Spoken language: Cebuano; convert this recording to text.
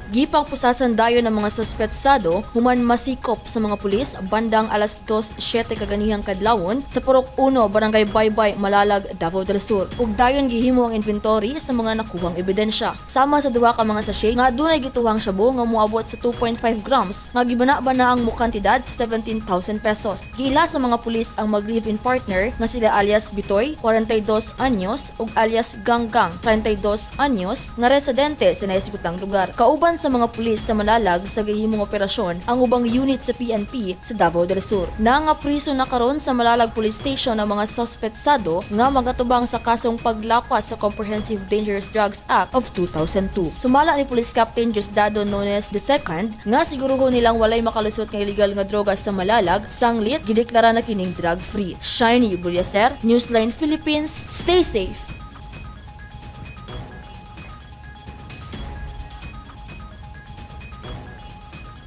Gipangpusasan dayon ang mga suspetsado human masikop sa mga pulis bandang alas 2:07 kaganihang kadlawon sa Purok 1, Barangay Baybay, Malalag, Davao del Sur. Ug dayon gihimo ang inventory sa mga nakuhang ebidensya. Sama sa duha ka mga sachet nga adunay gituhang shabu nga moabot sa 2.5 grams nga gibana-bana ang mukantidad sa 17,000 pesos. Giila sa mga pulis ang mag-live-in partner nga sila alias Bitoy, 42 anyos, ug alias Ganggang, 32 anyos, nga residente sa nahisigutang lugar. Kauban sa mga pulis sa Malalag sa gihimong operasyon ang ubang unit sa PNP sa Davao del Sur. Nangapriso na karon sa Malalag Police Station ang mga suspetsado nga magatubang sa kasong paglapas sa Comprehensive Dangerous Drugs Act of 2002. Sumala ni Police Captain Diosdado Nones II nga siguruhon nilang walay makalusot nga illegal nga droga sa Malalag sanglit gideklara na kining drug free. Shiny Bulyaser, Newsline Philippines, stay safe.